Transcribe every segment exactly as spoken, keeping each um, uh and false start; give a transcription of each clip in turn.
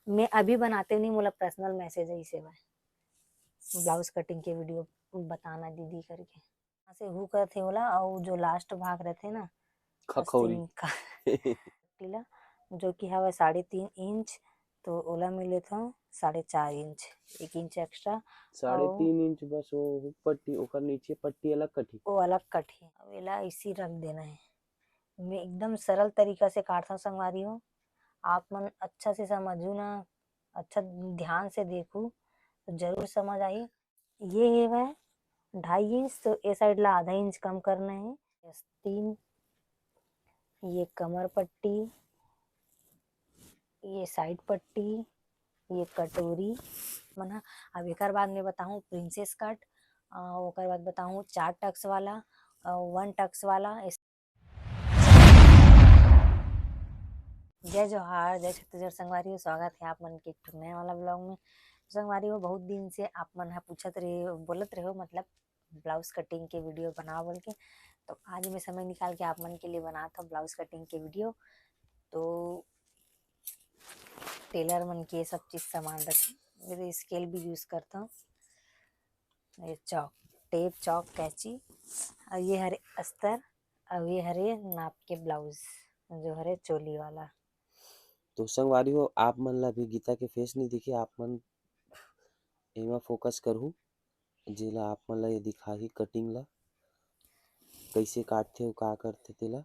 मैं अभी बनाते नहीं, मोला personal message आइस हे भाई, blouse cutting के video बताना दीदी करके। यहाँ से हुक रथे ओला, अउ जो last भाग रथे ना, खखौरी। आस्तीन का टीला, जो कि हवय साढ़े तीन इंच, तो ओला मैं लेथव साढ़े चार इंच, एक इंच extra। साढ़े तीन इंच बस वो हुक पट्टी, ओकर नीचे पट्टी अलग कटही। वो अलग कटही। अब एला इसी रख देना है। मैं एकदम सरल तरीका से काटथव संगवारी हो, आप मन अच्छा से समझू ना, अच्छा ध्यान से देखू, तो जरूर समझ आही। ये हेवय ढाई इंच, तो ए side ला आधा इंच कम करना है। आस्तीन, ये कमर पट्टी, ये side पट्टी, ये कटोरी मन ह। अब एकर बाद में बताहूँ princess cut, अ, ओकर बाद बताहूँ चार tucks वाला, अ, one tucks वाला। जय जोहार, जय छत्तीसगढ़ संगवारी हो, स्वागत है आप मन के एक ठो नया वाला vlog में। संगवारी हो, बहुत दिन से आप मन ह पूछत रहे, बोलत रहे हो, मतलब blouse cutting के video बनाओ बोल के, तो आज मैं समय निकाल के आप मन के लिए बनात हव blouse cutting के video। तो tailor मन के सब चीज सामान रखे, मेरे scale भी use करता हूँ, ये chalk, tape, chalk, कैंची, और ये हरे अस्तर, अउ ये हरे नाप के blouse, जो हरे चोली वाला। तो संगवारी हो, आप मन ला भी गीता के face नहीं दिखे, आप मन एमा focus करहू, जेला आप मन ला ये दिखाही cutting ला, कैसे काटथे अउ का करथे तेला।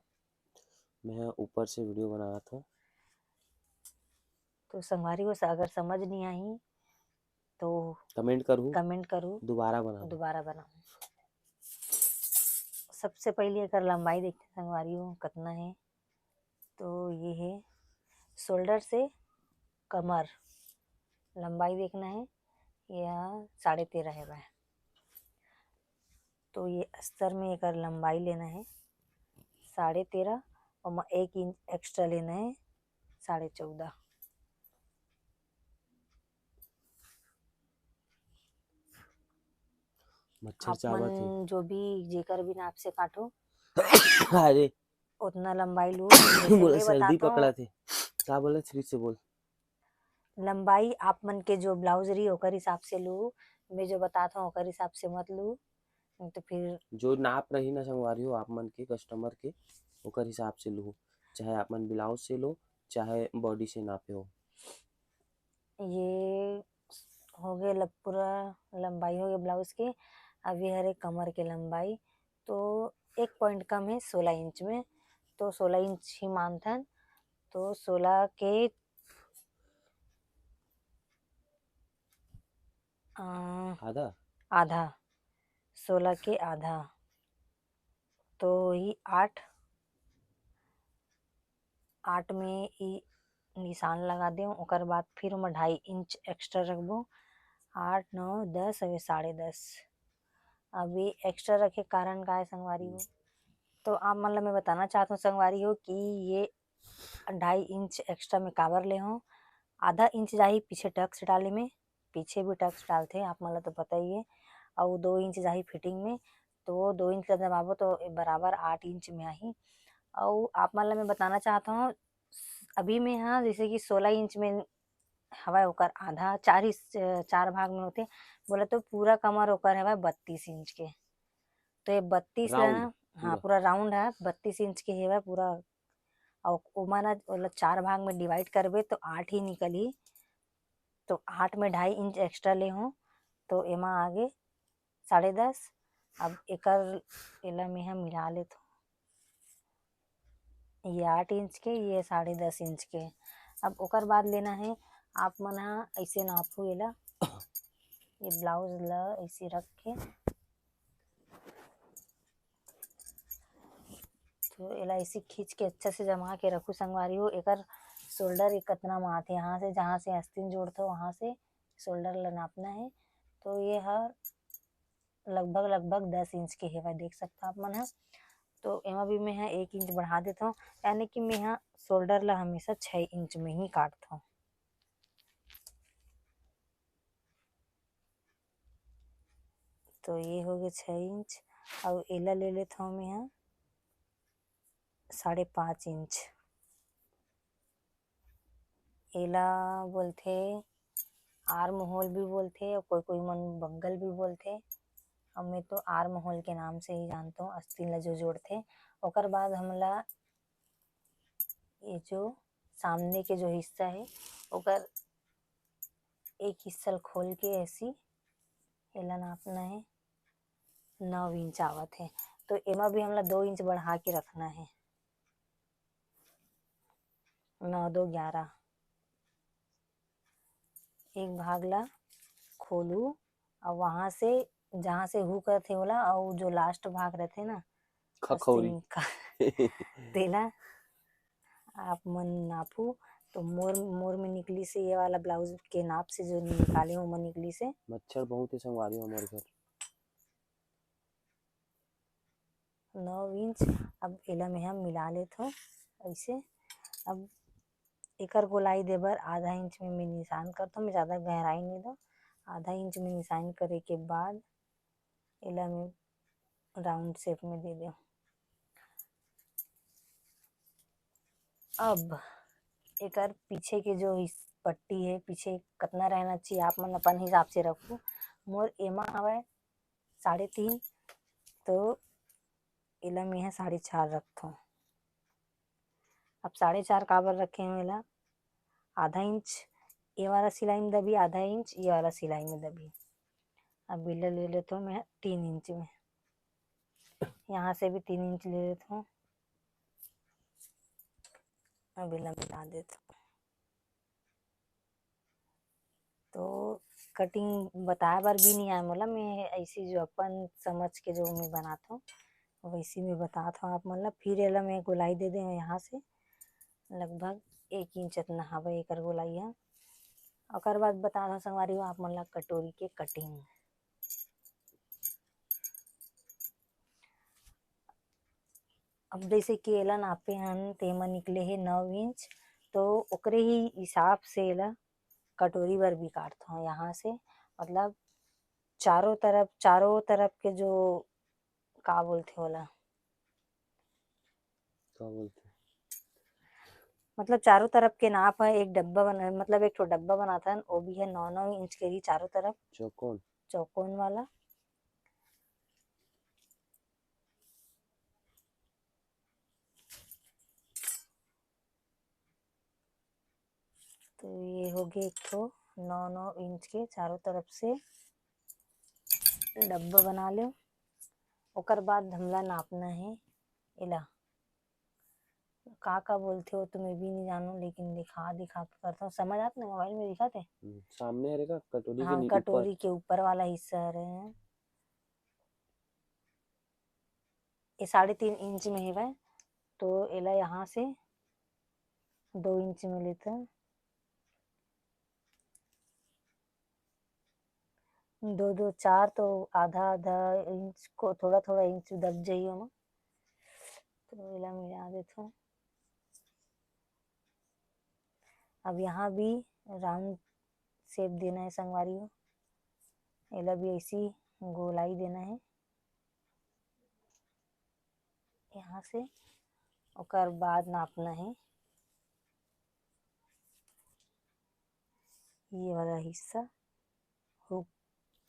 मैं ह ऊपर से video बनात हव। तो संगवारी हो, अगर समझ नहीं आही तो comment करहू, comment करू, दोबारा बनाहू। दोबारा बनाहू। सबसे पहले एकर लंबाई देखते संगवारी हो कतना है, तो ये है shoulder से कमर लंबाई देखना है, यह साढ़े तेरह है भाई। तो ये अस्तर में एकर लंबाई लेना है साढ़े तेरह, ओमा एक इंच extra लेना है साढ़े चौदह। मच्छर आप चावत हे। मन जो भी, जेकर भी नाप से काटो, अरे। उतना लंबाई लू। जैसे मोला मैं सर्दी बताता हूँ, पकड़ाथे। का बोलत हस, फिर से बोल। लंबाई आप मन के जो blouse रही, ओकर हिसाब से लू। मैं जो बतात हूँ, ओकर हिसाब से मत लू, नहीं तो फिर जो नाप रही ना संगवारी हो, आप मन के customer के, ओकर हिसाब से लू, चाहे आप मन blouse से लो, चाहे body से नापे हो। ये हो गए ल-, पूरा लंबाई हो गए blouse के। अब ये हरे कमर के लंबाई, तो एक point कम है सोलह इंच में, तो सोलह इंच ही मानथन। तो सोलह के, अ, आधा? आधा, सोलह के आधा, तो ही आठ, आठ में ई निशान लगा देव, ओकर बाद फिर ओमा ढाई इंच extra रखबो, आठ, नौ, दस, अउ ये साढ़े दस। अब ये extra रखे कारण का है संगवारी हो, तो आप मन ला मैं बताना चाहत हूँ संगवारी हो कि ये ढाई इंच extra में काबर ले हूँ। आधा इंच जाही पीछे tucks डाले में, पीछे भी tucks डालथे, आप मन ला तो पता ही है, अउ दो इंच जाही fitting में, तो दो इंच ला दबाबो तो बराबर आठ इंच में आही। अउ आप मन ला मैं बताना चाहत हूँ, अभी में हाँ, जैसे कि सोलह इंच में हवय ओकर आधा, चार हिस्स-, चार भाग में होथे, बोला तो पूरा कमर ओकर हवय बत्तीस इंच के। तो ये बत्तीस ला, round, हाँ, पूरा। पूरा round है, बत्तीस इंच के हवय पूरा। अउ ओमा ना, ओला चार भाग में divide करबे तो आठ ही निकलही। तो आठ में ढाई इंच extra ले हूँ, तो एमा आगे साढ़े दस। अब एकर, एला मेहा मिला लेथों। ये आठ इंच के, ये साढ़े दस इंच के। अब ओकर बाद लेना है, आप मन ह ऐसे नापू एला, ये blouse ला ऐसे रख के, तो एला ऐसे खींच के अच्छा से जमा के रखू संगवारी हो। एकर shoulder एक कतना म आथे, यहाँ से जहाँ से आस्तीन जोड़थो वहाँ से shoulder ला नापना है। तो ये हर लगभग, लगभग दस इंच के हेवय, देख सकता आप मन ह। तो एमा भी मैं ह एक इंच बढ़ा देथव, यानी कि मैं ह shoulder ला हमेशा छः इंच में ही काटथव। तो ये हो गए छः इंच, अउ एला ले लेथव मैं ह साढ़े पाँच इंच। एला बोलथे, आर्म होल भी बोलथे, अउ कोई कोई मन बंगल भी बोलथे। अब मैं तो आर्म होल के नाम से ही जानथों, आस्तीन ला जो जोड़थे। ओकर बाद हमला ये जो सामने के जो हिस्सा हे, ओकर एक हिस्सा ल खोल के ऐसी एला नापना हे। नौ इंच आवत हे, तो एमा भी हमला दो इंच बढ़ा के रखना हे। नौ दो ग्यारह। एक भाग ला खोलू, अउ वहां से, जहां से हुक रथे ओला, अउ जो लास्ट भाग रथे ना, खखौरी। आस्तीन का, तेला आप मन नापू। तो मोर, मोर में निकली से ये वाला ब्लाउज के नाप से जो निकाले, ओमा निकली से। मच्छर बहुत है संगवारी हो हमारे घर। नौ इंच। अब एला मैं ह मिला लेथों ऐसे। अब एकर गोलाई दे बर आधा इंच में मैं निशान करथों, मैं ज्यादा गहराई नहीं दूं। आधा इंच में निशान करे के बाद एला मैं राउंड शेप में दे देव। अब एकर पीछे के जो हिस-, पट्टी हे, पीछे कतना रहना चाहिए, आप मन अपन हिसाब से रखू। मोर एमा हवय साढ़े तीन, तो एला मैं ह साढ़े चार रखथों। अब साढ़े चार काबर रखे हंव एला? आधा इंच ये वाला सिलाई में दबी, आधा इंच ये वाला सिलाई में दबी। अब एला ले लेथों मैं तीन इंच में, यहाँ से भी तीन इंच ले लेथों। अब एला मिला देथों। तो कटिंग बताए बर भी नहीं आए मोला, मैं ऐसी जो अपन समझ के जो मैं बनाथों, वैसी मैं बताथों आप मन ला। फिर एला मैं गोलाई दे दे हंव यहाँ से, लगभग एक इंच अतना हवय एकर गोलाई ह। ओकर बाद बताथों संगवारी हो आप मन ला कटोरी के कटिंग। अब जैसे कि एला नापे हन, तेमा निकले हे नौ इंच, तो ओकरे ही हिसाब से एला कटोरी बर भी काटथों यहाँ से, मतलब चारों तरफ, चारों तरफ के जो, का बोलथे ओला? का बोलथे? मतलब चारों तरफ के नाप है, एक डब्बा बना, मतलब एक ठो डब्बा बनाथन, वो भी है नौ नौ इंच के ही चारों तरफ। चौकोन। चौकोन वाला। तो ये हो गए एक ठो नौ नौ इंच के चारों तरफ से डब्बा बना ले। ओकर बाद हमला नापना है एला, का का बोलथे वो तो मैं भी नहीं जानू, लेकिन दिखा दिखा के करता हूँ। समझ आत ना, मोबाइल में दिखा थे। हम्म, सामने हरे का कटोरी के हाँ, नी-, ऊपर। कटोरी के ऊपर वाला हिस्सा हरे। ये साढ़े तीन इंच में हेवय, तो एला यहाँ से दो इंच में लेथन। दो दो चार तो आधा आधा इंच को, थोड़ा थोड़ा इंच दब जाइए ओमा। तो एला मिला देथों। अब यहाँ भी राउंड शेप देना है संगवारी हो, एला भी ऐसी गोलाई देना है यहाँ से। ओकर बाद नापना है ये वाला हिस्सा, हुक,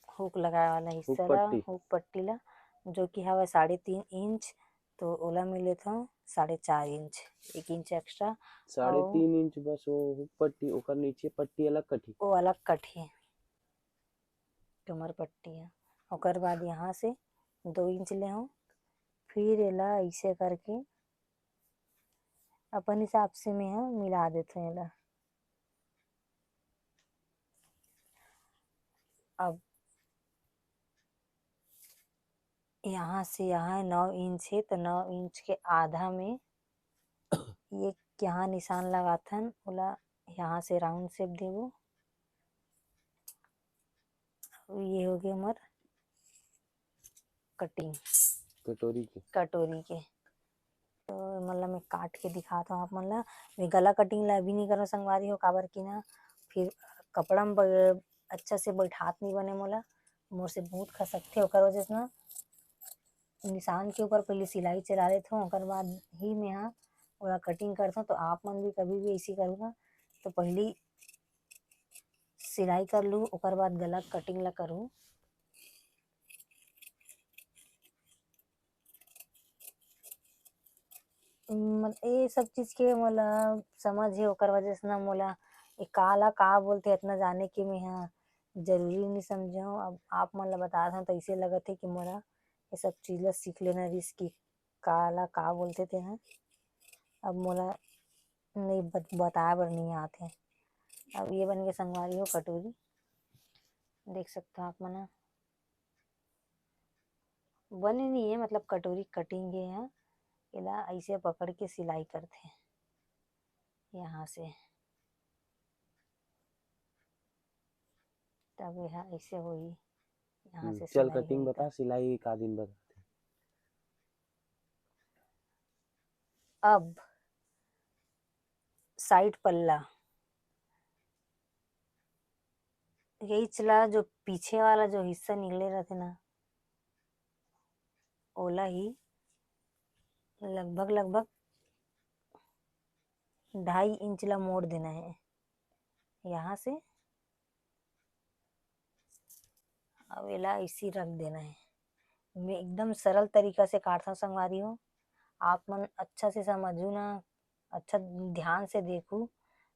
हुक लगाए वाला हिस्सा ला, पट्टी। हुक पट्टी ला, जो कि हवय साढ़े तीन इंच, तो ओला मैं लेथों साढ़े चार इंच, एक इंच एक्स्ट्रा। साढ़े तीन इंच बस वो हुक पट्टी, ओकर नीचे पट्टी अलग कटही। वो अलग कटही, कमर पट्टी है। ओकर बाद यहाँ से दो इंच ले हूँ, फिर एला ऐसे करके अपन हिसाब से मैं ह मिला देथों एला। अब यहाँ से यहाँ नौ इंच है, तो नौ इंच के आधा में ये यहाँ निशान लगाथन, ओला यहाँ से राउंड शेप देबो। अब ये हो गया हमर कटिंग कटोरी के। कटोरी के। तो मतलब मैं काट के दिखाता हूँ आप मन ला। मैं गला कटिंग ला अभी नहीं करूँ संगवारी हो, काबर कि ना फिर कपड़ा में ब-, अच्छा से बैठात नहीं बने मोला, मोर से बहुत खसकथे, ओकर वजह से ना निशान के ऊपर पहले सिलाई चला लेथों, ओकर बाद ही मैं हा ओला कटिंग करथों। तो आप मन भी कभी भी ऐसी करूँगा, तो पहली सिलाई कर लूँ, ओकर बाद गला कटिंग ला करूँ। मत-, ये सब चीज के मोला समझ हे, ओकर वजह से ना मोला ये काला का बोलथे, इतना जाने के मैं ह जरूरी नहीं समझे हूँ। अब आप मन ला बता दें तो ऐसे लगत हे कि मोला ये सब चीज ला सीख लेना रिस कि काला का बोलथे तेन ह। अब मोला नहीं बत-, बताए बर नहीं आत हे। अब ये बन के संगवारी हो कटोरी, देख सकते हो आप मन ह। बने नहीं है, मतलब कटोरी कटिंग है, एला ऐसे पकड़ के सिलाई करथे यहाँ से, तब यह ऐसे होही, यहाँ हम्म, से चल सिलाई कटिंग होही बता, तब। सिलाई का दिन बताथे? अब साइड पल्ला, यही चला जो पीछे वाला जो हिस्सा निकले रहते ना, ओला ही लगभग, लगभग ढाई इंच ला मोड़ देना है यहाँ से। अब एला ऐसी रख देना है। मैं एकदम सरल तरीका से काटता हूँ संगवारी हो, आप मन अच्छा से समझू ना, अच्छा ध्यान से देखू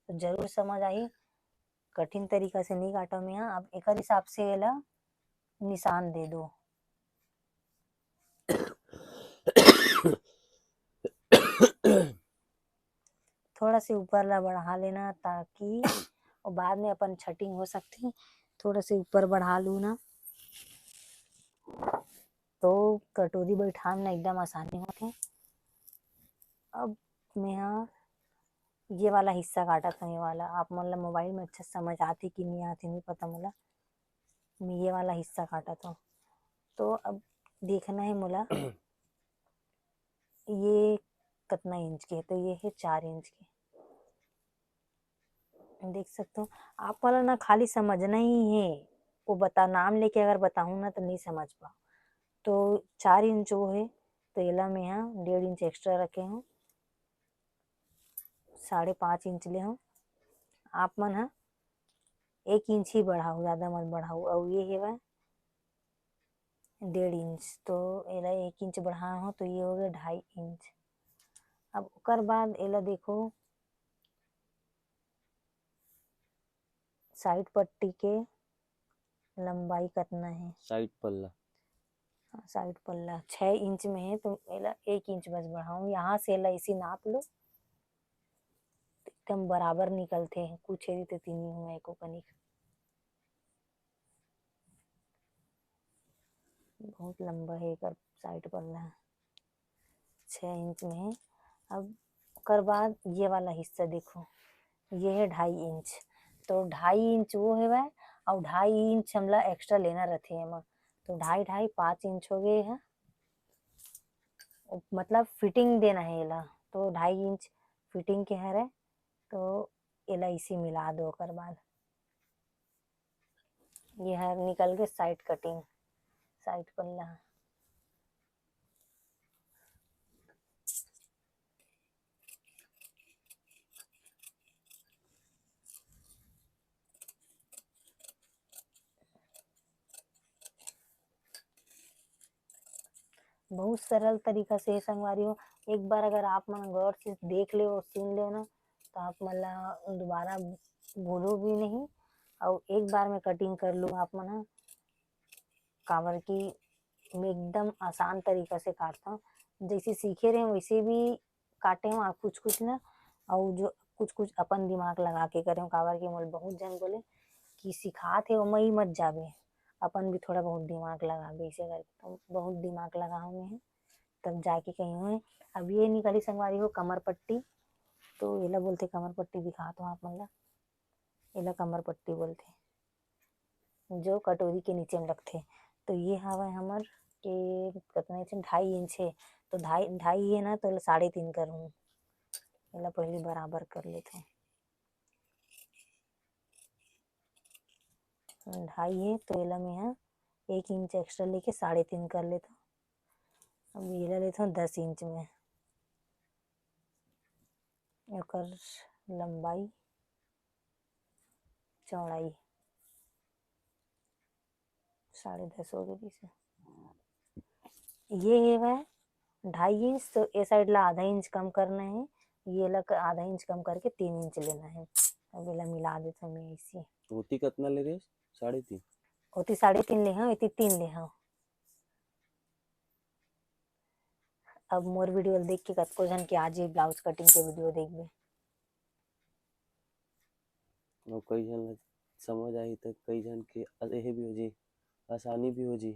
तो जरूर समझ आही। कठिन तरीका से नहीं काटा मैं। अब एकर हिसाब से एला निशान दे दो। थोड़ा से ऊपर ला बढ़ा लेना, ताकि वो बाद में अपन छटिंग हो सकती। थोड़ा से ऊपर बढ़ा लू ना, तो कटोरी बैठान में एकदम आसानी होथे। अब मैं हा ये वाला हिस्सा काटत हूँ, ये वाला। आप मन ला मोबाइल में अच्छा समझ आथे कि नहीं आथे, नहीं पता मोला। मैं ये वाला हिस्सा काटत हूँ, तो अब देखना है मोला ये कतना इंच के है, तो ये है चार इंच के। देख सकते हो, आप वाला ना खाली समझना ही है, वो बता, नाम लेके अगर बताऊँ ना तो नहीं समझ पाओ। तो चार इंच वो है, तो एला मैं यहाँ डेढ़ इंच एक्स्ट्रा रखे हूँ, साढ़े पाँच इंच ले हूँ। आप मन ह एक इंच ही बढ़ाओ, ज़्यादा मत बढ़ाओ। और ये हेवय डेढ़ इंच, तो एला एक इंच बढ़ाए हो तो ये हो गया ढाई इंच। अब ओकर बाद एला देखो, साइड पट्टी के लंबाई कतना है? साइड पल्ला। हाँ, साइड पल्ला छः इंच में है, तो एला एक इंच बस बढ़ाऊँ। यहाँ से एला इसी नाप लो, एकदम बराबर निकलथे, कुछ एती तेती नहीं हुआ एको कनिक। बहुत लंबा है एकर साइड पल्ला, छः इंच में है। अब ओकर बाद ये वाला हिस्सा देखो, ये है ढाई इंच, तो ढाई इंच वो हेवय, और ढाई इंच हमला एक्स्ट्रा लेना रहथे एमा, तो ढाई ढाई पाँच इंच हो गए है। मतलब फिटिंग देना है एला, तो ढाई इंच फिटिंग के हरे, तो एला इसी मिला दो। ओकर बाद ये हर निकल के साइड कटिंग, साइड पल्ला। बहुत सरल तरीका से हे संगवारी हो। एक बार अगर आप मन गौर से देख ले और सुन ले ना, तो आप मन ला दोबारा भूलो भी नहीं। और एक बार में कटिंग कर लूँ आप मन ह, काबर कि मैं एकदम आसान तरीका से काटता हूँ। जैसे सीखे रहे वैसे भी काटे हूँ, कुछ कुछ ना, और जो कुछ कुछ अपन दिमाग लगा के करे हूँ, काबर कि मोला बहुत जन बोले कि सिखात हे ओमा ही मत जाबे, अपन भी थोड़ा बहुत दिमाग लगाबे, ऐसे करके तो बहुत दिमाग लगा हूँ मैं, तब जाके कहीं हुए। अब ये निकली संगवारी हो कमर पट्टी, तो एला बोलथे कमर पट्टी, दिखात हूँ आप मन ला, एला कमर पट्टी बोलथे, जो कटोरी के नीचे में रखथे। तो ये हवय हमर के कतना इंच, ढाई इंच है, तो ढाई, ढाई है ना, तो एला साढ़े तीन करूँ। एला पहले बराबर कर लेथों, ढाई है, तो एला मैं ह एक इंच एक्स्ट्रा लेके साढ़े तीन कर लेथों। अब एला लेथों दस इंच में, ओकर लंबाई चौड़ाई साढ़े दस हो गई से। ये है वह ढाई इंच, तो ए साइड ला आधा इंच कम करना है, ये ला क-, आधा इंच कम करके तीन इंच लेना है। अब एला मिला देथों मैं ऐसे। ओती कतना ले रहे? साढ़े तीन। ओती साढ़े तीन ले हव, एती तीन ले हव। अब मोर वीडियो ल देख के कतको झन के आज ये ब्लाउज कटिंग के वीडियो देखबे। अउ कई झन ल समझ आही त कई झन के एहे भी हो जी, आसानी भी हो जी।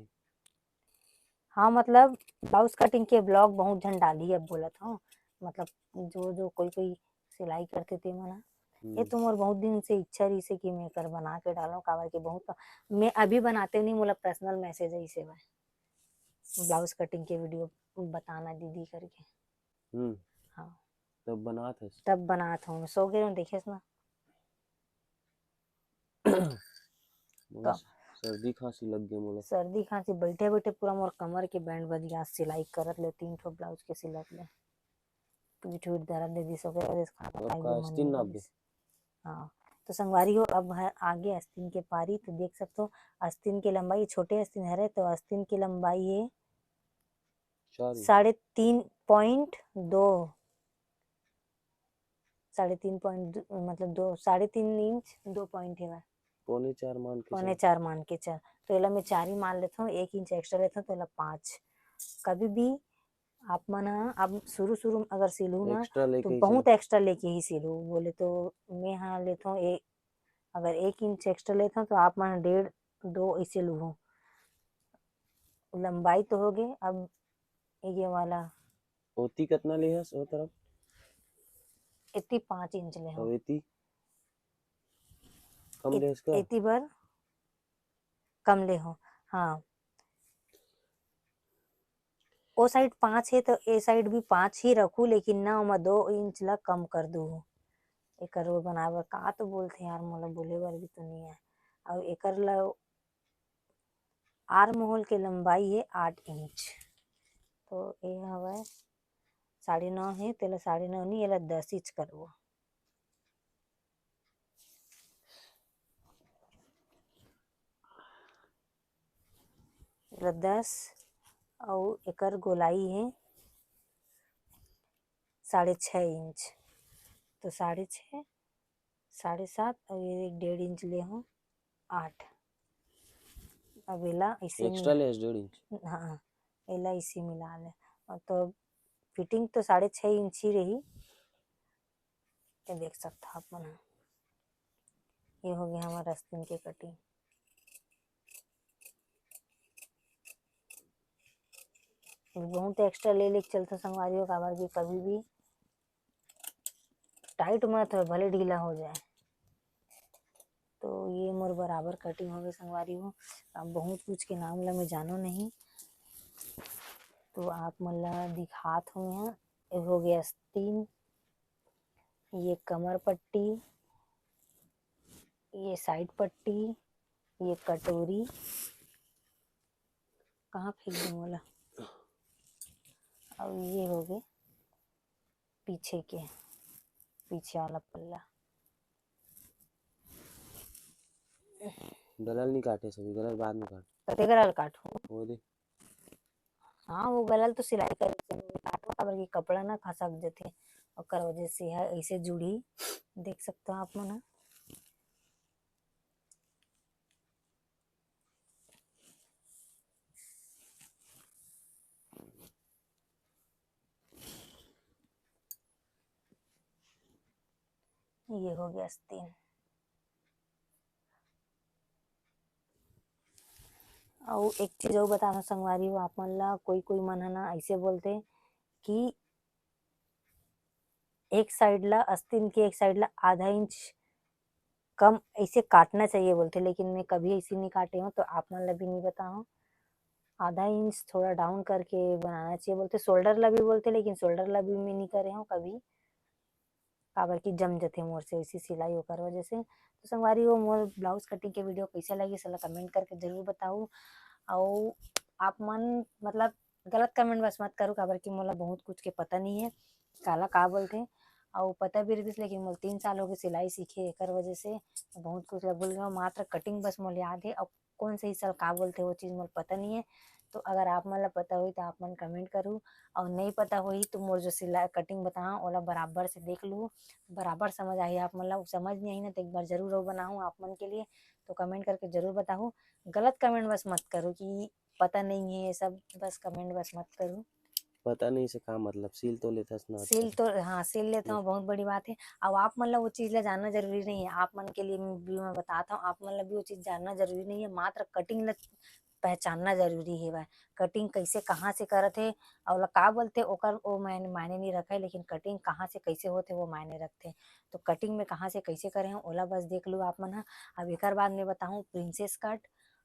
हाँ, मतलब ब्लाउज कटिंग के ब्लॉग बहुत झन डाली, अब बोलत हूँ, मतलब जो जो कोई कोई सिलाई करथे ते मन ह। ये हम्म। तो मोर बहुत दिन से इच्छा रहिसे कि मैं एकर बना के डालूं, काबर कि बहुत मैं अभी बनाते नहीं, मोला पर्सनल मैसेज आइसे भाई ब्लाउज कटिंग के वीडियो बताना दीदी करके। हम्म। हाँ। तब बनात हस। तब बनात हूँ, सो गे रहूँ, देखेस ना। मोला का? सर्दी खांसी लग गे मोला। सर्दी खांसी, बैठे बैठे पूरा मोर कमर के बैंड बज गया सिलाई करत ले, तीन ठो ब्लाउज के सिलत ले। पीठ उठ दर्द दे दिस, ओकरे वजह से खाना और खाए का के मन आस्तीन नहीं नाप दे? करिस। हाँ, तो संगवारी हो, अब है आगे आस्तीन के पारी। तो देख सकते हो, आस्तीन की लंबाई, छोटे आस्तीन हरे, तो आस्तीन की लंबाई है चार इंच। साढ़े तीन पॉइंट दो, साढ़े तीन पॉइंट दो, मतलब दो, साढ़े तीन इंच दो पॉइंट है। पौने चार मान के पौने चल। चार मान के चल, तो एला मैं चार ही मान लेता हूँ, एक इंच एक्स्ट्रा लेता हूँ, तो एला पाँच। कभी भी आप मन ह, अब शुरू शुरू में अगर सिलहू ना, एक्स्ट्रा लेके तो ही बहुत सिलहू। एक्स्ट्रा लेके ही सिलहू। बोले तो मैं हाँ लेता हूँ एक, अगर एक इंच एक्स्ट्रा लेता हूँ, तो आप मन डेढ़, दो ऐसे लूहो। लंबाई तो हो गए, अब ये वाला ओती कितना ले हस ओ तरफ? एती पाँच इंच ले हो। और एती कम इत-, ले हस का? एती बर कम ले हो, हाँ। ओ साइड पाँच हे, तो ए साइड भी पाँच ही रखू, लेकिन ना, ओमा दो इंच ला कम कर दू। एकर वो बनाए बर का तो बोलथे यार, मोला बोले बर भी तो नहीं है। और एकर ला आर्म होल के लंबाई है आठ इंच, तो ये हवय साढ़े नौ है, तेला साढ़े नौ नहीं, एला दस इंच करबो। एला दस, अउ एकर गोलाई है साढ़े छः इंच, तो साढ़े छः, साढ़े सात, अउ ये एक डेढ़ इंच ले हो, आठ। अब एला इसे एक्स्ट्रा मिला-, ले डेढ़ इंच। हाँ, एला इसे मिला ले। और तो फिटिंग तो साढ़े छः इंच ही रही, ये देख सकता आप मन ह। ये हो गया हमारा आस्तीन के कटिंग। बहुत एक्स्ट्रा ले लेके चलते संगवारी हो, काबर कि कभी भी टाइट मत हो, भले ढीला हो जाए। तो ये मोर बराबर कटिंग हो गए संगवारी हो। अब बहुत कुछ के नाम ला मैं जानो नहीं, तो आप मन ला दिखात हूँ मैं। ये हो गया आस्तीन, ये कमर पट्टी, ये साइड पट्टी, ये कटोरी, कहाँ फेंक दूँ बोला। अब ये हो गए पीछे के, पीछे वाला पल्ला। गला ल नहीं काटे सभी, गला ल बाद में काट। कते गला ल काटहूँ? वो दे। हाँ, वो गला ल तो सिलाई करे से नहीं काटहूँ, काबर कि कपड़ा ना खसक जथे, ओकर वजह से यह ऐसे जुड़ी, देख सकते हो आप मन ह। ये हो गया आस्तीन। अउ एक चीज अउ बताना संगवारी हो आप मन ला, कोई कोई मन ह ना ऐसे बोलते कि एक साइड ला, आस्तीन के एक साइड ला आधा इंच कम ऐसे काटना चाहिए बोलते, लेकिन मैं कभी ऐसे नहीं काटे हूँ, तो आप मन ला भी नहीं बताऊँ। आधा इंच थोड़ा डाउन करके बनाना चाहिए बोलते, शोल्डर ला भी बोलते, लेकिन शोल्डर ला भी मैं नहीं करे हूँ कभी, काबर कि जम जथे मोर से वैसी सिलाई ओकर वजह से। तो संगवारी हो, मोर ब्लाउज कटिंग के वीडियो कैसे लगी, सला कमेंट करके जरूर बताओ। अउ आप मन मतलब गलत कमेंट बस मत करो, काबर कि मोला बहुत कुछ के पता नहीं है काला का बोलथे। अउ पता भी रहिस, लेकिन मोला तीन साल हो गए सिलाई सीखे, एकर वजह से बहुत कुछ ला भूल गए। मात्र कटिंग बस मोला याद है, अउ कौन सही साल का बोलते वो चीज़ मोला पता नहीं है। तो अगर आप मन ला पता होही तो आप मन कमेंट करू, अउ नहीं पता होही तो मोर जो सिलाई कटिंग बताहूँ ओला बराबर से देख लू, बराबर समझ आही आप मन ला। समझ नहीं आई ना तो एक बार जरूर वो बनाहूँ आप मन के लिए, तो कमेंट करके जरूर बताहू। गलत कमेंट बस मत करू कि पता नहीं है ये सब, बस कमेंट बस मत करू। पता नहीं से का मतलब, सील तो लेथस ना सील तो हाँ सील लेता हूँ, बहुत बड़ी बात है। अब आप मन ला वो चीज़ ला जानना जरूरी नहीं है, आप मन के लिए भी मैं बताता हूँ, आप मन ला भी वो चीज़ जानना जरूरी नहीं है, मात्र कटिंग ला पहचानना जरूरी है। वह कटिंग कैसे कहाँ से करत है और ओला का बोलते ओकर वो मायने मायने नहीं रखे, लेकिन कटिंग कहाँ से कैसे होते वो मायने रखते। तो कटिंग में कहाँ से कैसे करे हैं ओला बस देख लो आप मन ह। अब एकर बाद मैं बताऊँ प्रिंसेस कट,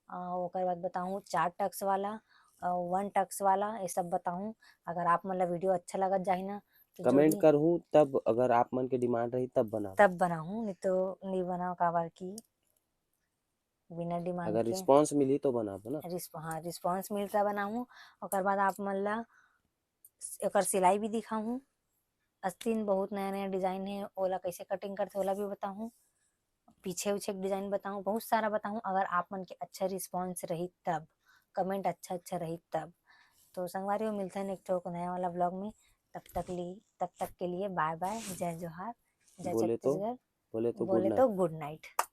ओकर बाद बताऊँ चार टक्स वाला, वन टक्स वाला, ये सब बताऊँ। अगर आप मन ला वीडियो अच्छा लगत जाही ना तो जो कमेंट भी करहूँ तब, अगर आप मन के डिमांड रही तब बनाबो। तब बनाहूँ, नहीं तो नहीं बनाओ, काबर कि बिना डिमांड अगर के रिस्पांस मिली तो बनाबो ना। रिस्प हाँ रिस्पांस मिलता बनाहूँ। ओकर बाद आप मन ला एकर सिलाई भी दिखाहूँ। अस्तीन बहुत नया नया डिजाइन है, ओला कैसे कटिंग करते ओला भी बताहूँ। पीछे उछे के डिजाइन बताहूँ, बहुत सारा बताहूँ। अगर आप मन के अच्छा रिस्पांस रही तब, कमेंट अच्छा अच्छा रही तब। तो संगवारी हो, मिलते हैं एक ठो नया वाला ब्लॉग में। तब तक ली तब तक के लिए बाय बाय, जय जोहार, जय बोले तो छत्तीसगढ़। बोले तो गुड बोले नाइट। तो गुड नाइट।